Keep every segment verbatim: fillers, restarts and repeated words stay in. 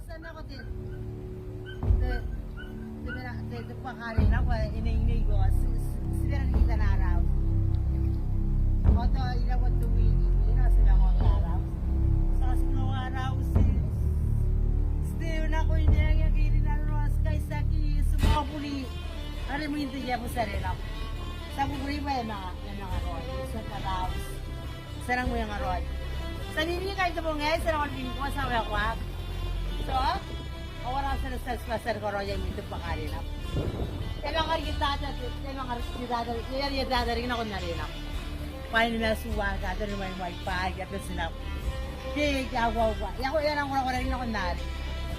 Ti a nako te, te, te mena, te, te buaka are nako, e neinei ao ti, ti, ti bera ni kitana ara auti. Ao tao iraua te wiki, iraua ti nako ara auti. Ti a ti nako ara auti. Ti, ti nako i nenge kiri nano, ti kaitiaki, ti manga buri. Are mwin te ia buti are nako. Ti a buburi bwa e manga, e manga raoi, ti a nako ara auti. Ti a nang mwengaraoi. Ti a mimi ngkai n te bong aei, ti a nang bingo, ti a waekoa. Tao, ao ara ti a, ti a, ti a, ti a karaoia imwin te buaka are nako. E manga riki tata, e manga riki tata, e manga riki tata riki nakon are nako. Bwa e na matu ua tata, e na mai, mai, bwa e a beti nako. Ke, ke, aua, aua. E a ko, e a nang korakora riki nakon are.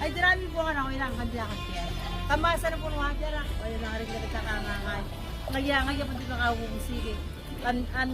Ai tera ami buaka nako, e nang kan te a kan te aei. Kam a tia ni bon waaki ara, ao e manga riki tata kangangai. Ngaia, ngaia bon te kakaububuti ke. An, an,